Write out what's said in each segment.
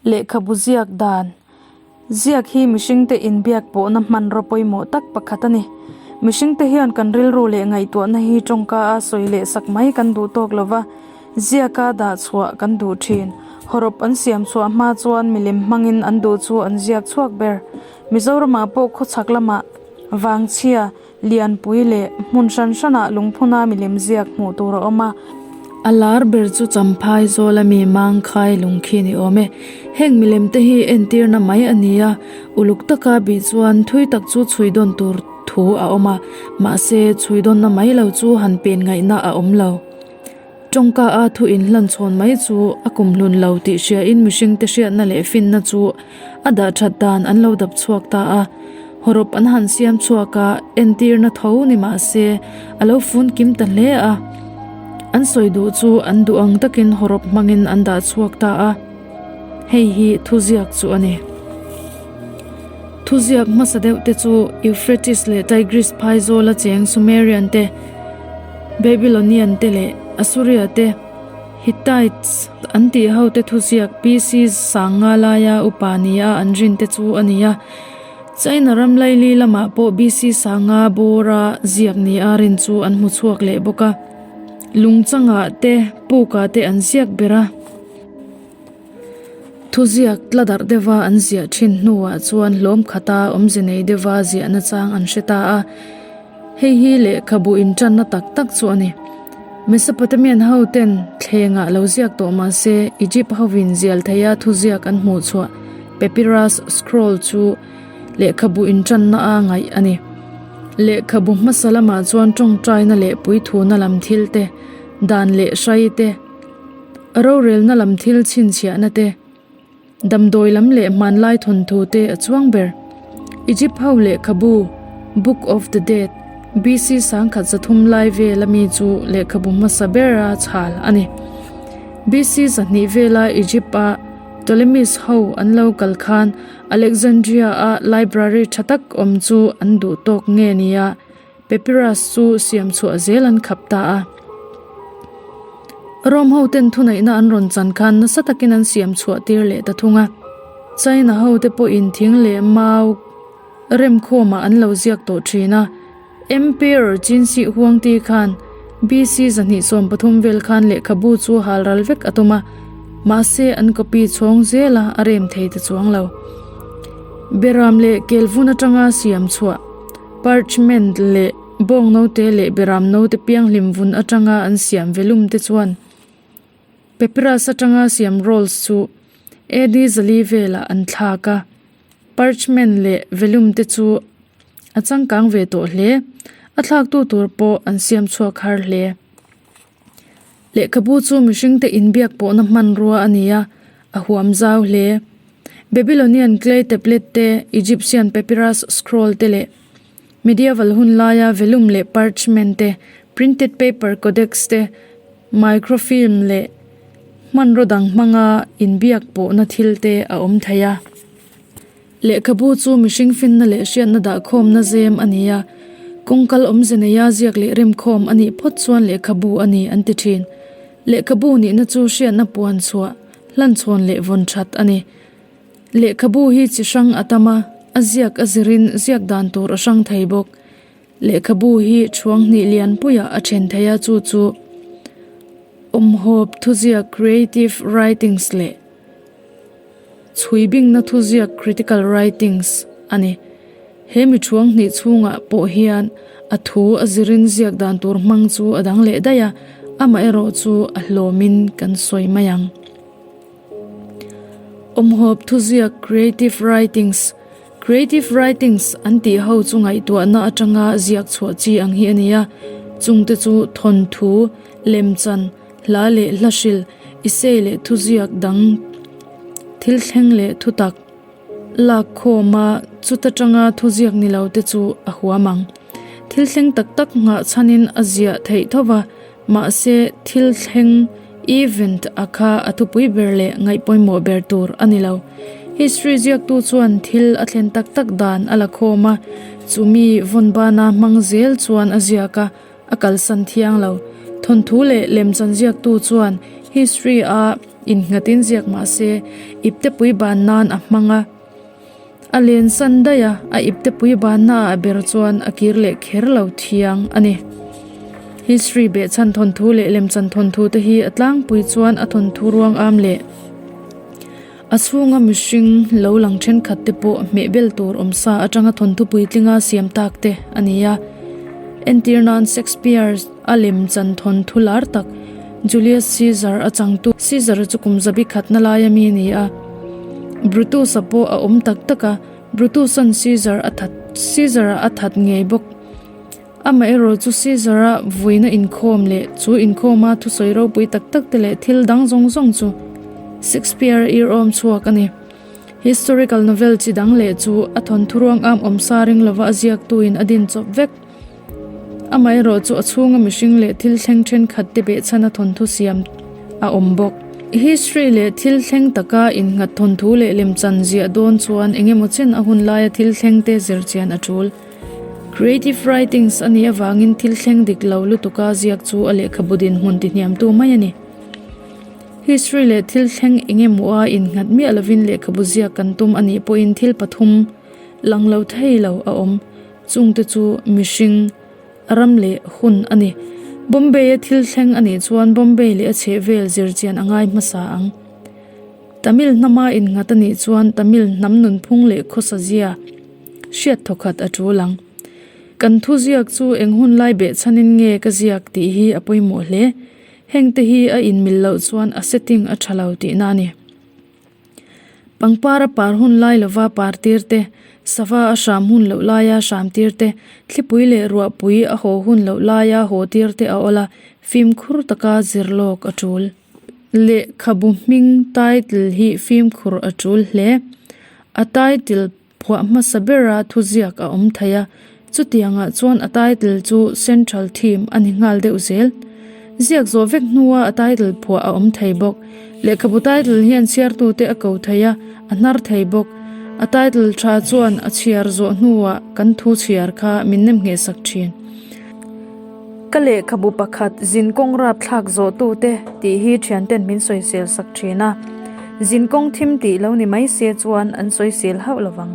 Lehkhabu ziak dan Ziak hi mihringte inbiak pawhna hmanraw pawimawh tak pakhat a ni. Mihringte hian kan rilru leh ngaihtuahna hi tawngka a sawi leh sak mai kan duh tawk lo va, ziaka dah chhuah kan duh thin. Hawrawp an siam chhuah hma chuan milem hmangin an duh chu an ziak chhuak ber. Mizoramah pawh khawchhak lamah Vangchhia, Lianpui leh hmun hran hranah lungphuna milem ziak hmuh tur a awm a. A lar ber chu Champhai zawl ami Mangkhai lungkhi ni awm e. Heng milem te hi entirna mai a ni a, uluk taka bih chuan thui tak chu chhui dawn tur thu a awm a, mahse chhui dawnna mai lo chu han pen ngaihna a awm lo. Tawngka a thu inhlan chhawn mai chu a kumhlun lo tih hriain mihringte hriatna leh finna chu a dah that dan an lo dap chhuak ta a. Hawrawp an han siam chhuak a, entirna tho ni mah se a lo fun kim ta hle a. An sawi duh chu an duh ang takin hawrawp hmangin an dah chhuak ta a. Hei hi thuziak chu a ni. Thuziak hmasa deuh te chu Euphrates leh Tigris phaizawla cheng Sumerian te, Babylonian te leh Assuria te, Hittites an tih ho te thuziak BC sanga laia upa nia an rin te chu a ni a. China ram laili lamah pawh BC sanga bawra ziak nia rin chu an hmu chhuak leh bawk a. Lungchangah te, pukah te an ziak ber a. Thuziak tla darh deuha an ziah thin hnuah chuan hlawm khata awmze nei deuha ziahna chang an hre ta a, hei hi lehkhabu intanna tak tak chu a ni. Mesopotamian ho ten thlengah lo ziak tawh mah se Egypt hovin zial theia thuziak an hmuh chhuah papyrus scroll chu lehkhabu intanna a ngaih a ni. Lehkhabu hmasa lamah chuan tawngtaina leh puithuna lam thil te, dan leh hrai te, Rorelna lam thil chhinchhiahna te, damdawi lam leh hmanlai thawnthu te a chuang ber. Egypt ho lehkhabu, Book of the Dead, BC 1300 lai vela mi chu lehkhabu hmasa bera chhal a ni. BC 200 vela Egypt-a Ptolemies ho an lo kal khan Alexandria-a library tha tak awm chu an duh tawk nge nia Papyrus chu siam chhuah zel an khap ta a. Rome ho ten thuneihna an rawn chan khan nasa takin an siam chhuah tir leh ta thung a. China ho te pawhin thing leh mau remkhawmah an lo ziak tawh thin a. Emperor Qin Shi Huangti khan BC 213 vel khan lehkhabu chu hal ral vek a tum a, mahse an copy chhawng zel a, a rem thei ta chuang lo. Beram leh kelvun atanga siam chhuah. Parchment leh bawng note leh beram note pianghlim vun atanga an siam velum te chuan papyrus atanga siam rolls chu AD zali velah an thlak a, parchment leh velum te chu a changkang ve tawh hle, a thlaktu tur pawh an siam chhuak har hle. Lehkhabu chu mihringte inbiak pawhna hmanrua a ni a, a huam zau hle. Babylonian clay tablet te, Egyptian papyrus scroll te leh medieval hun laia vellum leh parchment te, printed paper codex te, microfilm leh hmanraw dang hmanga inbiak pawhna thil te a awm thei a. Lehkhabu chu mihring finna leh hriatna dahkhawmna zem a ni a, kawngkal awmze neia ziak leh remkhawm a nih phawt chuan lehkhabu a ni an ti thin. Lehkhabu nihna chu hriatna puan chhuah, hlanchhawn leh vawn that a ni. Lehkhabu hi chi hrang a tam a, a ziak a zirin ziak dan tur a hrang thei bawk. Lehkhabu hi thuang hnih lianpuiah a then thei a, chu chu awmhawp thuziak creative writings leh Chhui bingna thuziak critical writings a ni. He mi thuang hnih chhungah pawh hian a thu a zirin ziak dan tur hmang chu a dang leh daih a, amaherawh chu a hlawmin kan sawi mai ang. Awmhawp thuziak creative writings Creative writings an tih ho chu ngaihtuahna atanga ziak chhuah chi ang hi a ni a, chungte chu thawnthu, lemchan, hla leh hla hril, Isei leh thuziak dang thil thleng leh thutak lak khawma chuta tanga thuziak ni lo te chu a huam ang. Thil thleng tak tak nghah chhanin a ziah theih tho va, mahse thil thleng event a kha a thupui ber leh ngaihpawimawh ber tur a ni lo. History ziaktu chuan thil a thlen tak tak dan a la khawm a, chumi vawnbana hmang zel chuan a ziak a, A kalsan thiang lo. Thawnthu leh lemchan ziaktu chuan history a. innghatin ziak mah se iptepui ban nan a hmang a. A lensan daih a, a iptepui banna ah ber chuan a kir leh kher lo thiang a ni. History behchhan thawnthu leh lemchan thawnthu te hi a tlangpui chuan a thawnthu ruang am leh a chhunga mihring lo lang thenkhat te pawh hmehbel tur awmsa atanga thawnthu puitlinga siam tak te a ni a. Entir nan Shakespeare a lemchan thawnthu lar tak Julius Caesar a changtu Caesar chu kum zabi khatna laia mi a ni a. Brutus-a pawh a awm tak tak a, Brutus-a'n Caesar a that Caesar-a a that ngei bawk. Amaherawh chu Caesar-a vuina inkhawm leh chu inkhawma thusawi ropui tak tak te leh thil dang zawng zawng chu Shakespeare-a irhawm chhuak a ni. Historical novel chi dang leh chu a thawnthu ruang am awm sa ring lova a ziaktuin a din chawp vek. Amaherawh chu a chhunga mihring leh thil thleng thenkhat te behchhana thawnthu siam a awm bawk. History leh thil thleng taka innghat thawnthu leh lemchan ziah dawn chuan eng emaw chen a hun laia thil thleng te zir chian a tul. Creative writings a nih avangin thil thleng dik lo lutuka ziak chu a lehkhabu dinhmun tihniamtu mai a ni. History leh thil thleng eng emaw a innghat miah lovin lehkhabu ziak kan tum a nih pawhin thil pathum lang lo thei lo a awm. Chungte chu mihring, ram leh hun a ni. Bombay-a thil thleng a nih chuan Bombay leh a chhehvel zirchian a ngai hmasa ang. Tamil hnama innghat a nih chuan Tamil hnam nunphung leh khawsa zia hriat thawkhat a tul ang. Kan thuziak chu eng hun lai behchhanin nge ka ziak tih hi a pawimawh hle. Hengte hi a inmil loh chuan a setting a tha lo tihna a ni. Pangpar a par hun lai lova par tir te, sava a hram hun loh laia hram tir te, thlipui leh ruahpui a haw hun loh laia haw tir te a awl a, fimkhur taka zir lawk a tul. Lehkhabu hming title hi fimkhur a tul hle. A title Phuah hmasa bera thuziak a awm thei a, chutiangah chuan a title chu Central Theme a ni nghal deuh zel. Ziak zawh vek hnua a title phuah a awm thei bawk. Lehkhabu title hian chhiartute a ko thei a, a hnar thei bawk. A title tha chuan a chhiar zawh hnuah kan thu chhiar kha min nem nghehsak thin. Ka lehkhabu pakhat zinkawng rapthlak zawhtute tih hi thianten min sawisel sak thin a, zinkawng thim tih lo ni mai se chuan an sawisel hauh lo vang.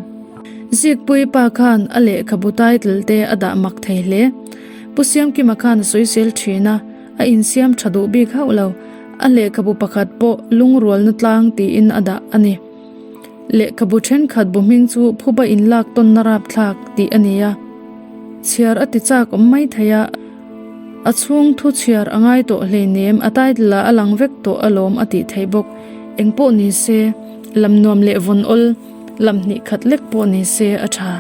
Zikpui pa khan a lehkhabu title te a dah mak thei hle. Pu Siamkima khan a sawisel thin a, a insiam tha duh bik hauh lo. A lehkhabu pakhat pawh lungrualna tlang tiin a dah a ni. Lehkhabu thenkhat bu hming chu phuba inlak tawnna rapthlak tih a ni a. Chhiar a ti chak awm mai thei a, a chhung thu chhiar a ngai tawh hleinem, a title ah a lang vek tawh alawm a tih theih bawk. Eng pawh ni se, lam nuam leh vawn awl, lam hnih khat lek pawh ni se a tha.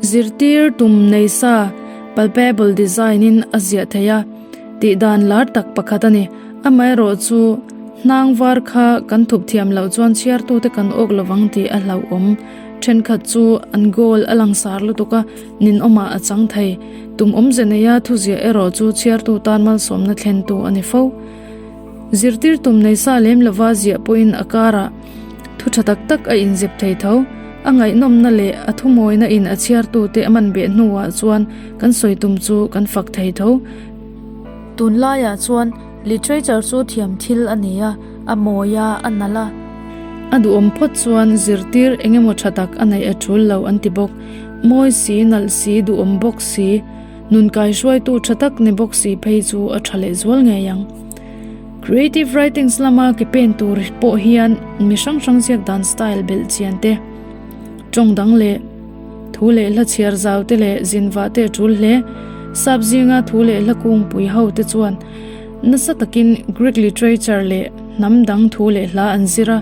Zirtir tum nei sa palpable design in a ziah thei a, tih dan lar tak pakhat a ni. Amaherawh chu hnang var kha kan thup thiam loh chuan chhiartute kan awk lovang tih a hlauhawm. Thenkhat chu an goal a langsar lutuk a, ninawmah a chang thei. Tum awmze neia thuziah erawh chu chhiartu tan malsawmna thlentu a ni fo. Zirtir tum nei sa lem lova ziah pawhin a karah thu tha tak tak a inzep thei tho. A ngaihnawmna leh a thumawina in a chhiartute a man beh hnuah chuan kan sawi tum chu kan fak thei tho. Tunlaiah chuan Literature chu thiam thil a ni a, a mawi a, a nalh a. A duhawm phawt chuan zirtir eng emaw tha tak a neih a tul lo an ti bawk. Mawi si, nalh si, duhawm bawk si, nun kaihruaitu tha tak ni bawk si phei chu a tha leh zual ngei ang. Creative writings lama ke pen tur pawh hian mi hrang hrang ziak dan style belh chian te, tawng dang leh thu leh hla chhiar zau te leh zinvah te a tul hle. Sap zinga thu leh hla kungpui ho te chuan nasa takin Greek literature leh hnam dang thu leh hla an zir a,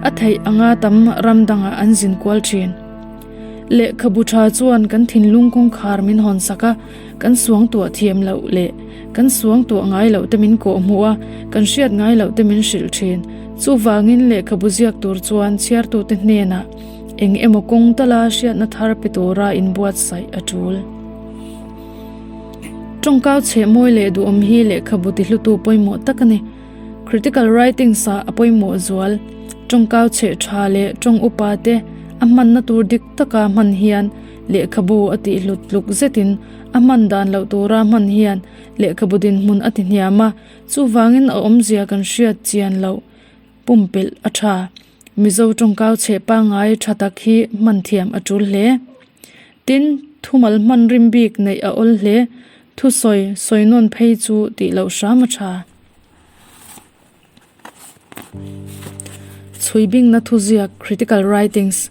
a theih anga tam ram dangah an zin kual thin. Lehkhabu tha chuan kan thinlung kawngkhar min hawn sak a, kan suangtuah thiam loh leh kan suangtuah ngai loh te min kawh hmuh a, kan hriat ngai loh te min hrilh thin. Chuvangin lehkhabu ziak tur chuan chhiartute hnenah eng emaw kawng tala hriatna thar pe tura inbuatsaih a tul. Tawngkau chheh mawi leh duhawm hi lehkhabu tihlutu pawimawh tak a ni. Critical writings ah a pawimawh zual. Tawngkau chheh tha leh tawng upa te a hmanna tur dik taka hman hian. Lehkhabu a tih hlut tluk zetin a hman dan loh tura hman hian lehkhabu dinhmun a ti hniam a, chuvangin a awmzia kan hriat chian loh pumpelh a tha. Mizo tawngkau chheh pangngai tha tak hi hman thiam a tul hle. Tin, thumal hman rim bik neih a awl hle. Thusawi, sawi nawn phei chu tih loh hram a tha. Chhuibingna thuziak, Critical Writings,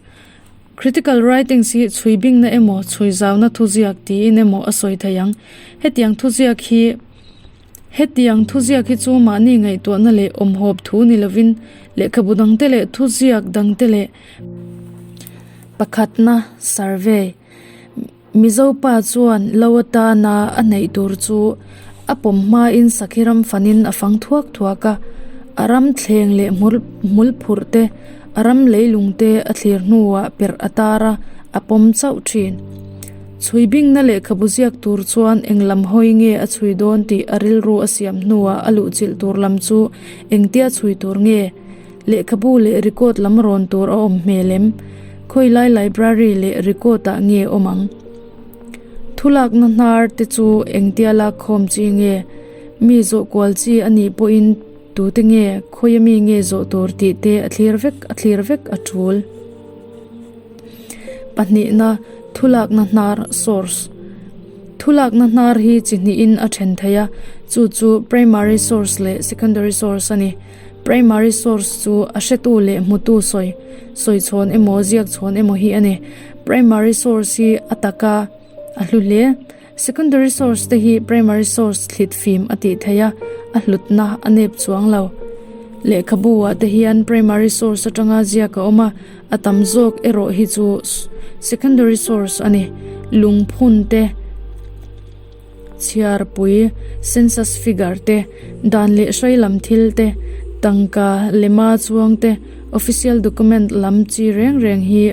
Critical writings hi chhuibingna emaw chhuizauna thuziak tiin emaw a sawi thei ang. Hetiang thuziak hi Hetiang thuziak hi chu mahni ngaihtuahna leh awmhawp thu ni lovin lehkhabu dangte leh thuziak dangte leh pakhatna survey Mizo pa chuan lo atana a neih tur chu a pawm hmain sakhi ram fanin a fang thuak thuak a, a ram thleng leh hmul phurh te, a ram leilung te a thlir hnuah perh a tar a, a pawm chauh thin. Chhui bingna lehkhabu ziak tur chuan eng lam hawi nge a chhui dawn tih a rilru a siam hnuah a luhchilh tur lam chu engtia chhui tur nge? Lehkhabu leh record lam rawn tur a awm hmel em? Khawilai library leh record ah nge awm ang? Thulakna hnar te chu engtia lak khawm chi nge? Mi zawh kual chi a nih pawhin tute nge khawia mi nge zawh tur tih te a thlir vek a thlir vek a tul. Pahnihna, thulakna hnar, source. Thulakna hnar hi chi hnihin a then thei a, chu chu primary source leh secondary source a ni. Primary source chu a hretu leh hmutu sawi, sawi chhawn emaw ziak chhawn emaw hi a ni. Primary source hi a taka a hlu hle. Secondary source te hi primary source thlit fim a tih theih a, a hlutna a nep chuang lo. Lehkhabu ah te hian primary source atanga ziak a awm a, a tam zawk erawh hi chu secondary source a ni. Lungphun te. Chhiarpui, census figure te, dan leh hrai lam thil te, tangka lema chuang te, official document lam chi reng reng hi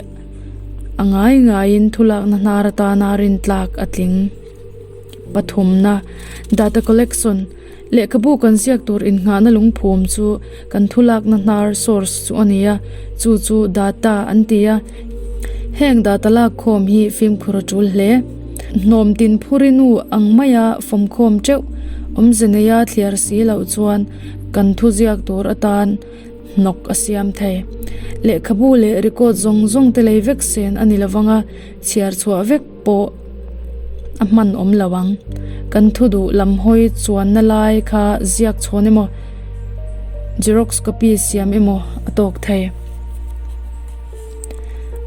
a ngai ngaiin thulakna hnar atana rintlak a tling. Pathumna, data collection, lehkhabu kan ziak tur innghahna lungphum chu kan thulakna hnar source chu a ni a, chu chu data an ti a, heng data lakkhawm hi fimkhur a tul hle. Hnawm tin phuri nu ang maia fawmkhawm teuh awmze neia thliar si loh chuan kan thu ziak tur atan hnawk a siam thei. Lehkhabu leh record zawng zawng te lei vek sen a ni lovang a, chhiar chhuah vek pawh a hman awm lo ang. Kan thu duh lam hawi chuanna lai kha ziak chhawn emaw, xerox copy siam emaw a tawk thei.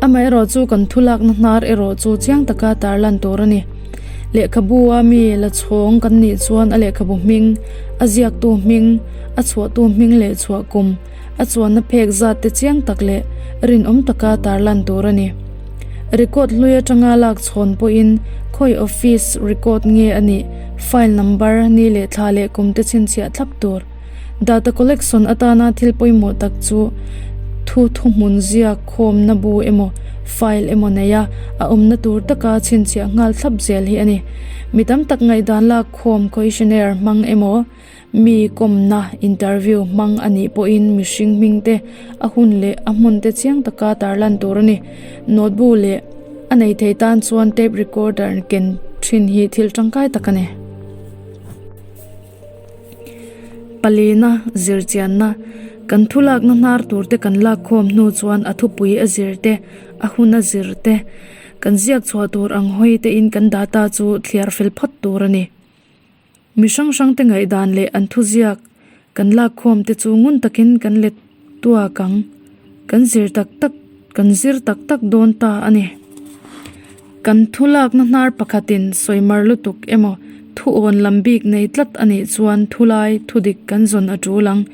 Amaherawh chu kan thu lakna hnar erawh chu chiang taka tarlan tur a ni. Lehkhabu a mi la chhawng kan nih chuan a lehkhabu hming, a ziaktu hming, a chhuahtu hming leh chhuah kum, a chuanna phek zat te chiang tak leh rinawm taka tarlan tur a ni. Record hlui atanga lak chhawn pawhin khawi office record nge a nih, file number, ni leh thla leh kum te chhinchhiah thlap tur. Data collection atana thil pawimawh tak chu thu thuhmun ziak khawmna bu emaw file emaw nei a, a awmna tur taka chhinchhiah nghal thlap zel hi a ni. Mi tam tak ngaihdan lak khawm questionnaire hmang emaw mi kawmna interview hmang a nih pawhin mihring hming te a hun leh a hmun te chiang taka tarlan tur a ni. Note bu leh a nei thei tan chuan tape recorder ken thin hi thil tangkai tak a ni. Palina, zirchianna, Kan thu lakna hnar turte kan lak khawm hnu chuan a thupui a zir te, a hun a zir te, kan ziak chhuah tur ang hawi tein kan data chu thliar fel phawt tur a ni. Mi hrang hrang te ngaihdan leh an thuziak kan lak khawm te chu ngun takin kan let tuak ang. Kan zir tak tak, kan zir tak tak dawn ta a ni. Kan thu lakna hnar pakhatin sawimar lutuk emaw thu awn lam bik nei tlat a nih chuan thu lai thu dik kan zawn a tul ang.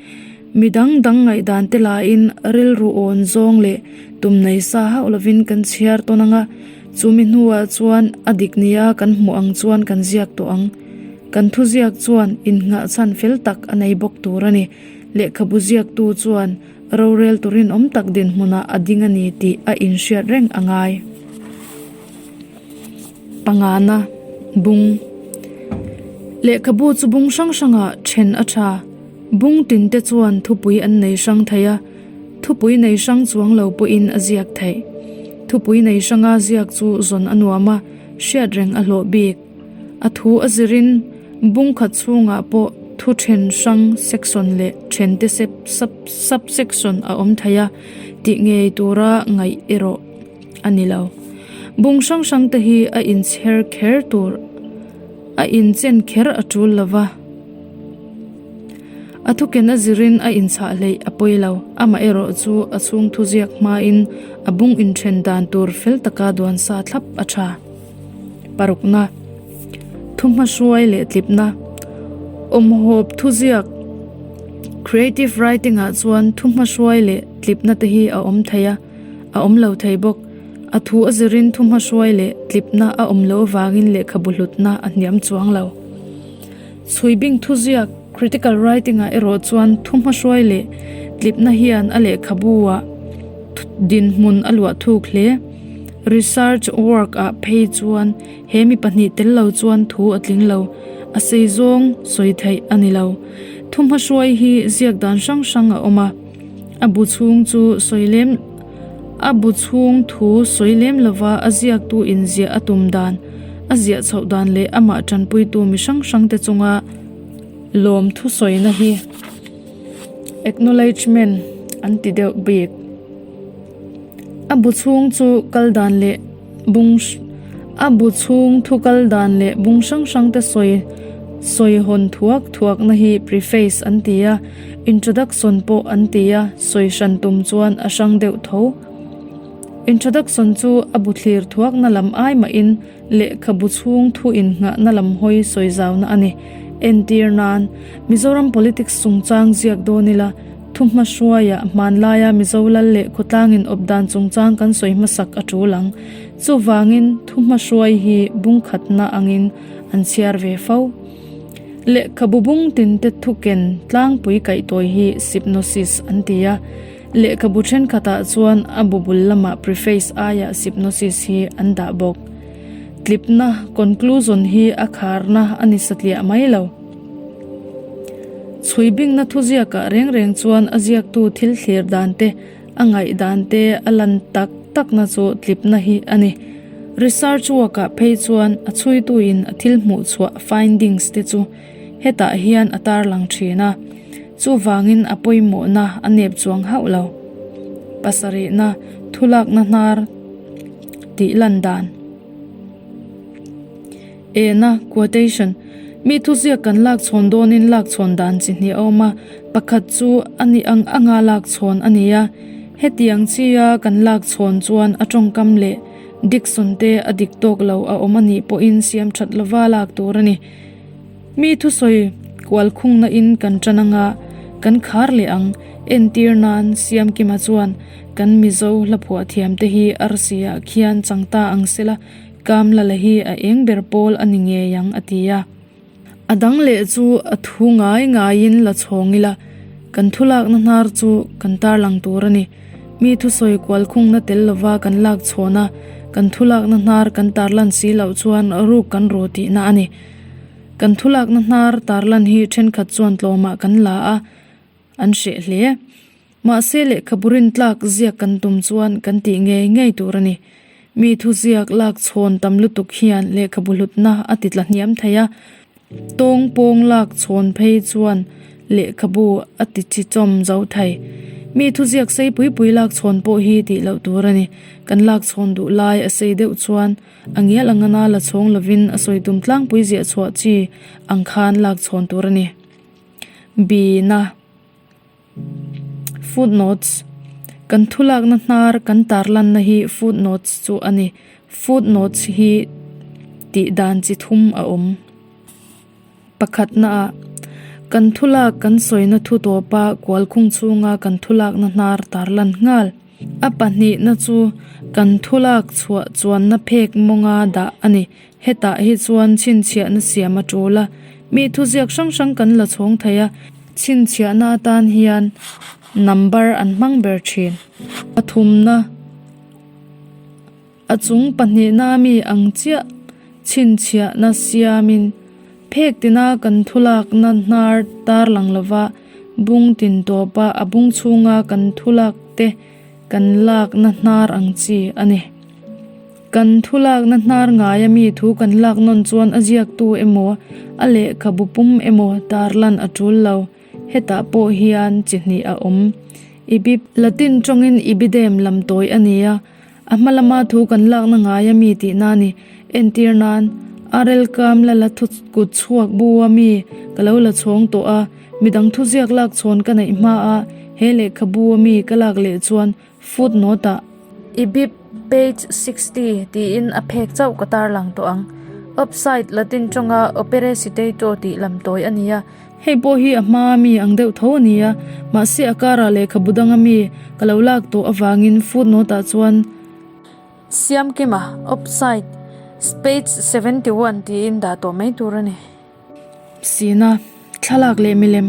Mi dang dang ngaihdan te lahin rilru awn zawng leh tum nei sa hauh lovin kan chhiar tawn ang a, chumi hnuah chuan a dik nia kan hmuh ang chuan kan ziak tawh ang. Kan thuziak chuan innghah chhan fel tak a nei bawk tur a ni. Lehkhabu ziaktu chuan Rorel turin awm tak dinhmunah a ding a ni tih a inhriat reng a ngai. Pangana, Bung. Lehkhabu chu bung hrang hrangah then a tha. Bung tin te chuan thupui an nei hrang thei a, thupui nei hrang chuang lo pawhin a ziak theih. Thupui nei hranga ziak chu zawn a nuam a, hriat reng a hlawh bik. A thu a zirin bung khat chhungah pawh thu then hrang section leh then te sep sub sub-section a awm thei a, tih ngei tura ngaih erawh a ni lo. Bung hrang hrang te hi a inchher kher tur a inchen kher a tul lo va. A thuken a zirin a inchhah hleih a pawi lo. Amaherawh chu a chhung thuziak hmain a bung inthen dan tur fel taka duan sa thlap a tha. Parukna, Thuhmahruai leh tlipna, Awmhawp thuziak, Creative writing ah chuan thuhmahruai leh tlipna te hi a awm thei a, a awm lo thei bawk. A thu a zirin thuhmahruai leh tlipna a awm loh avangin lehkhabu hlutna a hniam chuang lo. Chhuibing thuziak, Critical writing ah erawh chuan thuhmahruai leh tlipna hian a lehkhabu ah dinhmun a luah thuk hle. Research work ah phei chuan he mi pahnih tel lo chuan thu a tling lo, a sei zawng sawi theih a ni lo. Thuhmahruai hi ziak dan hrang hrang a awm a, a bu chhung chu sawi lem a bu chhung thu sawi lem lova a ziaktu inziah a tum dan, a ziah chhoh dan leh amah tanpuitu mi hrang hrang te chunga lawm thusawina hi acknowledgement an ti deuh bik. A bu chhung chu kal dan leh bung a bu chhung thu kal dan leh bung hrang hrang te sawi sawi hawn thuak thuak na hi preface an ti a, introduction pawh an ti a, sawi hran tum chuan a hrang deuh tho. Introduction chu a bu thlir thuak na lam ai mahin lehkhabu chhung thu innghahna lam hawi sawi zauna a ni. Entir nan, Mizoram politics chungchang ziak dawn ila, Thuhma hruaia hmanlaia Mizo lal leh khawtlangin awp dan chungchang kan sawi hmasak a tul ang. Chuvangin thuhma hruai hi bung khatna angin an chhiar ve fo. Lehkhabu bung tinte thuken tlangpui kaihtawi hi synopsis an ti a. Lehkhabu thenkhatah chuan a bu bul lamah preface aiah synopsis hi an dah bawk. Tlipna, conclusion, hi a kharna a ni satliah mai lo. Chhui bingna thuziakah reng reng chuan a ziaktu thil thlir dan te, a ngaih dan te a lan tak takna chu tlipna hi a ni. Research work-ah phei chuan a chhuituin a thil hmuh chhuah findings te chu hetah hian a tarlang thin a, chuvangin a pawimawhna a nep chuang hauh lo. Pasarihna, thulakna hnar tih lan dan. Ena, quotation, Mi thuziak kan lak chhawn dawnin lak chhawn dan chi hnih a awm a, pakhat chu a nih ang anga lak chhawn a ni a. Hetiang chia kan lak chhawn chuan a tawngkam leh diction te a dik tawk lo a awm a nih pawhin siam that lova lak tur a ni. Mi thusawi kual khungna in kan tan anga kan khar leh ang. Entir nan Siamkima chuan kan Mizo hlaphuah thiam te hi arsi ah khian chang ta ang sela, Kamlala hi a eng ber pawl a ni ngei ang a ti a. A dang leh chu a thu ngai ngaiin la chhawng ila, kan thu lakna hnar chu kan tarlang tur a ni. Mi thusawi kual khungna tel lova kan lak chhawn a, kan thu lakna hnar kan tarlan si loh chuan ruk kan ru tihna a ni. Kan thu lakna hnar tarlan hi thenkhat chuan tlawmah kan la a, an hreh hle. Mahse lehkhabu rintlak ziak kan tum chuan kan tih ngei ngei tur a ni. Mi thuziak lak chhawn tam lutuk hian lehkhabu hlutna a ti tla hniam thei a, tawng pawng lak chhawn phei chuan lehkhabu a ti chi chawm zo thei. Mi thuziak sei pui pui lak chhawn pawh hi tih loh tur a ni. Kan lak chhawn duh lai a sei deuh chuan a ngial ang ana la chhawng lovin a sawi tum tlangpui ziah chhuah chi ang khan lak chhawn tur a ni. Bina. Footnotes, Kan thulakna hnar kan tarlanna hi footnotes chu a ni. Footnotes hi tih dan chi thum a awm. Pakhatnaah, kan thulak kan sawina thu tawpa kualkhung chhunga kan thulakna hnar tarlan nghal. A pahnihna chu kan thulak chhuah chuanna phek mawnga dah a ni. Hetah hi chuan chhinchhiahna siam a tul a, mi thuziak hrang hrang kan la chhawng thei a, chhinchhiahna atan hian number an hmang ber thin. Pathumna, A chung pahnihna mi ang chiah chhinchhiahna siamin phek tina kan thulakna hnar tarlang lova bung tin tawpa a bung chhunga kan thulak te kan lakna hnar ang chi a ni. Kan thu lakna hnar ngaia mi thu kan lak nawn chuan a ziaktu emaw, a lehkhabu pum emaw tarlan a tul lo. Hetah pawh hian chi hnih a awm. Ibib, Latin tawngin ibidem lam tawi a ni a, a hma lama thu kan lakna ngaia mi tihna a ni. Entir nan, RL Kam la la thu kut chhuak bu a mi ka lo la chhawng tawh a, midang thuziak lak chhawn ka neih hma a, he lehkhabu a mi ka lak leh chuan Footnote ah Ibib, page 60, tiin a phek chauh ka tarlang tawh ang. Upside, Latin tawnga opere citato tih lam tawi a ni a. Hei pawh hi a hmaa mi ang deuh tho a ni a, mahse a karah lehkhabu danga mi ka lo lak tawh avangin footnote ah chuan Siamkima, Upside, page 71 tiin dah tawh mai tur a ni. Sina, thlalak leh milem,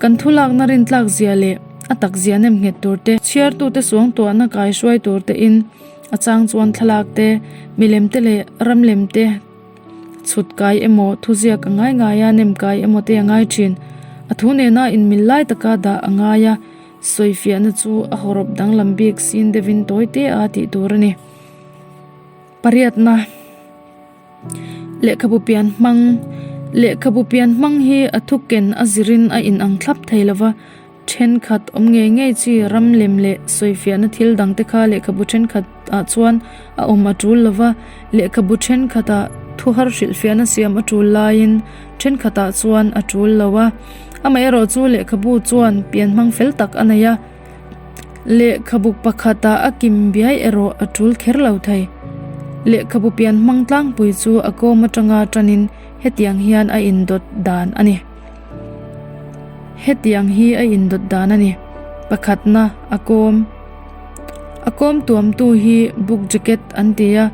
kan thulakna rintlak zia leh a tak zia nem nghet tur te, chhiartute suangtuahna kaihruai tur te in a chang chuan thlalak te, milem te leh ramlem te chhut kai emaw thuziak a ngai ngai a, nem kai emaw te a ngai thin. A thu nena inmil lai taka dah a ngai a, sawifiahna chu a hawrawp danglam bik sin deuhin tawi te a tih tur a ni. Pariatna. Lehkhabu pian hmang Lehkhabu pian hmang hi a thuken a zirin a inang thlap thei lo va, thenkhat awm ngei ngei chi ram lem leh sawifiahna thil dangte kha lehkhabu thenkhat ah chuan a awm a tul lo va, lehkhabu thenkhat ah thu har hrilhfiahna siam a tul laiin thenkhat ah chuan a tul lo a. Amaherawh chu lehkhabu chuan pian hmang fel tak a nei a. Lehkhabu pakhatah a kim biai erawh a tul kher lo thei. Lehkhabu pian hmang tlangpui chu a kawm atanga tanin hetiang hian a indawt dan a ni. Hetiang hi a indawt dan a ni. Pakhatna, a kawm. A kawm tuamtu hi book jacket an ti a,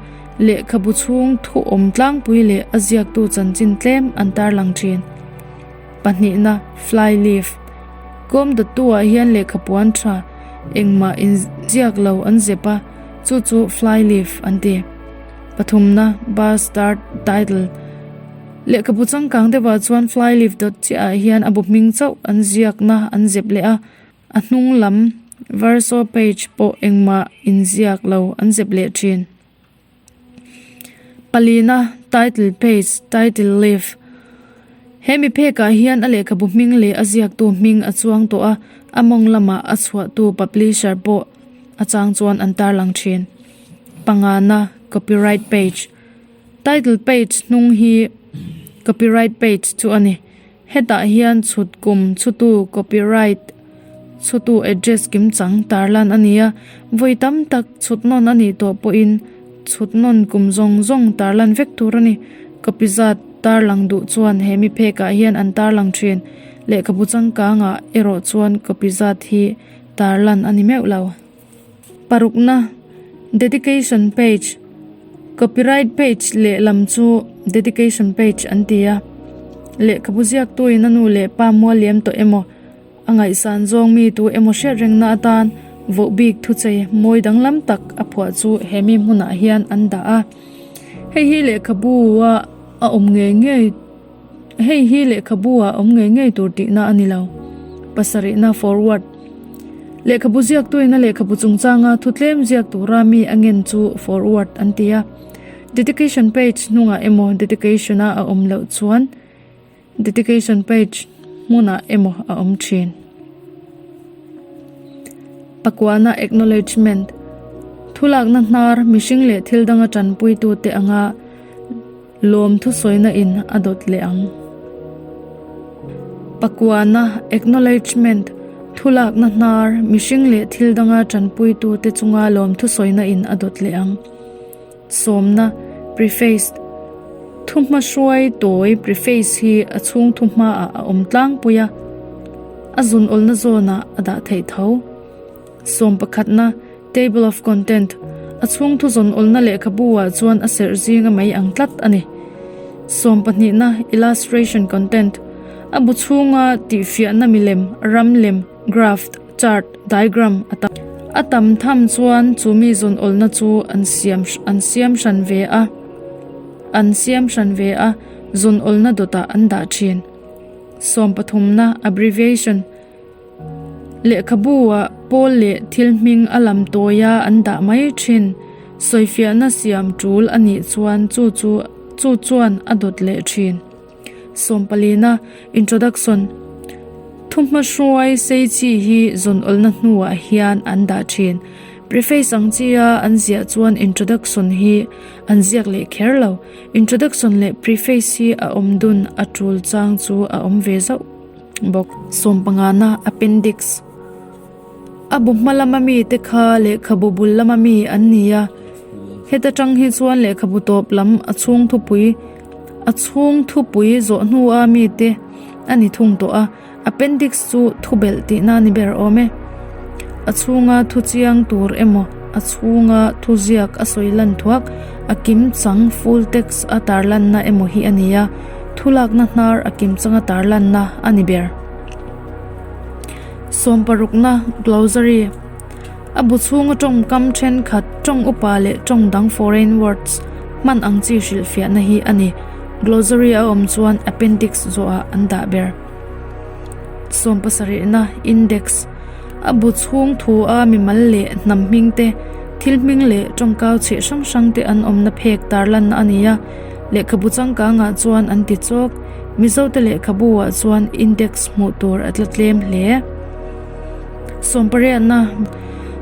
lehkhabu chhung thu awm tlangpui leh a ziaktu chanchin tlem an tarlang thin. Pahnihna, fly leaf. Kawm dawttu-ah hian lehkha puan tha engmah inziak lo an zep a, chu chu fly leaf an ti. Pathumna, bar start title. Lehkhabu changkang deuhah chuan fly leaf dawt chiahah hian a bu hming chauh an ziakna an zep leh a, a hnung lam verso page pawh engmah inziak lo an zep leh thin. Palina, Title page, Title leaf. He mi phekah hian a lehkhabu hming leh a ziaktu hming a chuang tawh a, a mawng lamah a chhuahtu publisher pawh a chang chuan an tarlang thin. Pangana, Copyright page. Title page hnung hi copyright page chu a ni. Hetah hian chhut kum chhutu copyright chhutu address kim chang tarlan a ni a, vawi tam tak chhut nawn a nih tawh pawhin chhut nawn kum zawng zawng tarlan vek tur a ni. Copy zat tarlang duh chuan he mi phekah hian an tarlang thin. Lehkhabu changkangah erawh chuan copy zat hi tarlan a ni meuh lo. Parukna, Dedication page, Copyright page lehlam chu Dedication page an ti a. Lehkhabu ziaktuin a nu leh pa mual liam tawh emaw, a ngaihsan zawng mi tu emaw hriat rengna atan voh bik thuchei mawi danglam tak a phuah chu he mi hmunah hian an dah a. Hei hi lehkhabu a a awm ngei ngei Hei hi lehkhabu ah awm ngei ngei tur tihna a ni lo. Pasarihna forward. Lehkhabu ziaktuin a lehkhabu chungchanga thu tlem ziak tura mi a ngen chu forward an ti a. Dedication page hnungah emaw dedication a a awm loh chuan dedication page hmunah emaw a awm thin. Pakuana acknowledgement. Thulakna hnar mihring leh thil danga tanpuitute anga Lawm thusawina in a dawt leh ang. Pakuana, acknowledgement, thulakna hnar, mihring leh thil danga tanpuitu te chunga lawm thusawina in a dawt leh ang. Sawmna, preface, thuhma hruai tawi preface hi a chhung thuhma ah a awm tlangpui a, a zun awlna zawnah a dah theih tho. Sawm pakhatna, Table of Content, a chhung thuzawn awlna lehkhabu ah chuan a serh zinga mai ang tlat a ni. Sawm pahnihna, Illustration Content, a bu chhunga tihfiahna milem, ram lem, graph, chart, diagram a tam. A tam tham chuan chu mi zawn awlna chu an siam an siam hran ve a, an siam hran ve a, zawn awlna dawtah an dah thin. Sawm pathumna, Abbreviation, Lehkhabu ah pawl leh thil hming a lam tawi a an dah mai thin. Sawifiahna siam tul a nih chuan chu chu chu chuan a dawt leh thin. Sawmpalina, Introduction, Thuhmahruai sei chi hi zawn awlna hnuah hian an dah thin. Preface ang chia an ziah chuan introduction hi an ziak leh kher lo. Introduction leh preface hi a awm dun a tul chang chu a awm ve zauh bawk. Sawmpangana, Appendix, A bu hma lama mite kha lehkhabu bul lama mi an ni a, heta tang hi chuan lehkhabu tawp lam a chhung thupui a chhung thupui zawh hnua mite a ni thung tawh a, appendix chu thubelh tihna a ni ber awm e. A chhunga thu chiang tur emaw a chhunga thu ziak a sawi lan thuak a kim chang full text a tarlanna emaw hi a ni a, thulakna hnar a kim changa tarlanna a ni ber. Sawmparukna, Glossary, A bu chhunga tawngkam thenkhat, tawng upa leh tawng dang foreign words hman ang chi hrilhfiahna hi a ni. Glossary a awm chuan appendix zawhah an dah ber. Sawmpasarihna, Index, A bu chhung thu a mimal leh hnam hming te, thil hming leh tawngkau chheh hrang hrang te an awmna phek tarlanna a ni a. Lehkhabu changkangah chuan an ti chawk. Mizote lehkhabu-ah chuan index hmuh tur a tla tlem hle. Sawmpariatna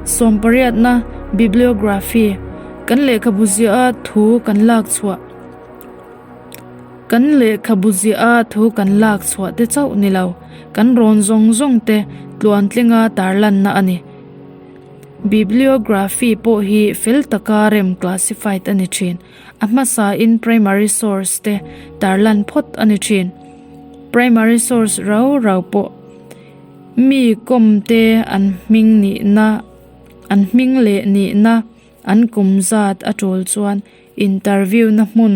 Sawmpariatna Bibliography Kan lehkhabu ziah a thu kan lak chhuah Kan lehkhabu ziah a thu kan lak chhuah te chauh ni lo, kan rawn zawng zawng te tluantlinga tarlanna a ni. Bibliography pawh hi fel taka rem classified a ni thin. A hmasain primary source te tarlan phawt a ni thin. Primary source rau rau pawh mi kawm te an hming nihna an hming leh nihna an kum zat a tul chuan interview na hmun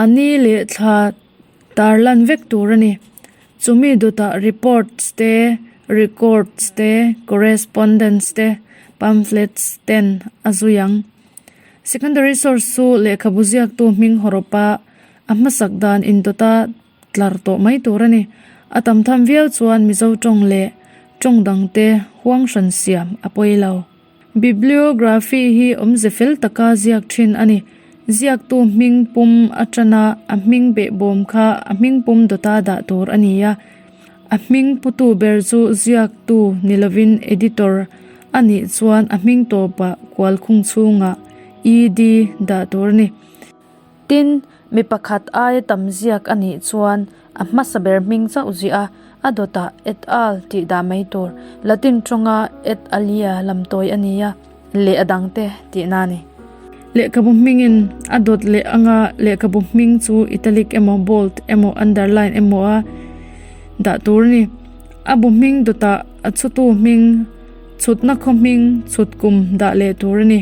a ni leh thla tarlan vek tur a ni. Chumi dawtah reports te, records te, correspondence te, pamphlets ten a zui ang. Secondary source chu lehkhabu ziaktu hming hawrawpa a hmasak dan indawta tlar tawh mai tur a ni. A tam tham viau chuan Mizo tawng leh tawng dangte huang hran siam a pawi lo. Bibliography hi awmze fel taka ziak thin a ni. Ziaktu hming pum atana a hming behbawm kha a hming pum dawta dah tur a ni a. A hming putu ber chu ziaktu ni lovin editor a nih chuan a hming tawpah kualkhung chhungah ED dah tur a ni. Tin, mi pakhat aia tam ziak a nih chuan a hmasa ber hming chauh ziah a, a dawtah et al tih dah mai tur, Latin tawnga et alia lam tawi a ni a, leh a dangte tihna a ni. Lehkhabu hmingin a dawt leh anga lehkhabu hming chu italic emaw bold emaw underline emaw a dah tur a ni. A bu hming dawtah a chhutu hming, chhutna khaw hming, chhut kum dah leh tur a ni.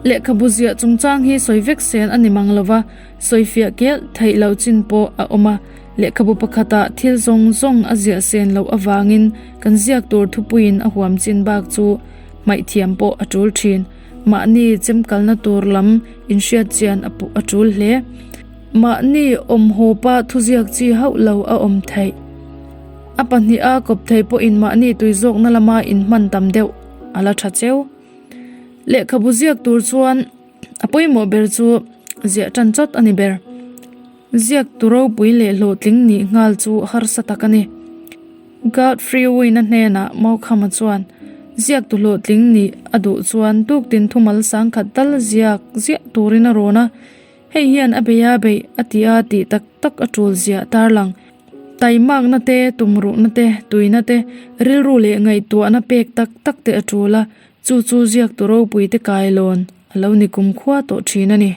Lehkhabu ziah chungchang hi sawi vek sen a ni mang lova, sawifiah kelh theih loh chin pawh a awm a. Lehkhabu pakhatah thil zawng zawng a ziah sen loh avangin kan ziak tur thupuiin a huam chin bak chu hmaih thiam pawh a tul thin. Mahni chemkalna tur lam inhriat chian a tul hle. Mahni awmhawpa thuziak chi hauh lo a awm theih. A pahniha kawp thei pawhin mahni tui zawkna lama inhman tam deuh a la tha cheu. Lehkhabu ziak tur chuan a pawimawh ber chu ziah tan chawt a ni ber. Ziak tu ropui leh hlawhtling nih nghal chu harsa tak a ni. Godfrey Wynne-a hnenah Maukhama chuan ziak tu hlawhtling nih a duh chuan tuktin thumal sangkhat tal ziak ziah turin a rawn a. Hei hian a bei a beih a ti a tih tak tak a tul ziah tarlang. Taimakna te, tumruhna te, tuina te, rilru leh ngaihtuahna pek tak tak te a tul a, chu chu ziak tu ropui te kailawn a lo ni kumkhua tawh thin a ni.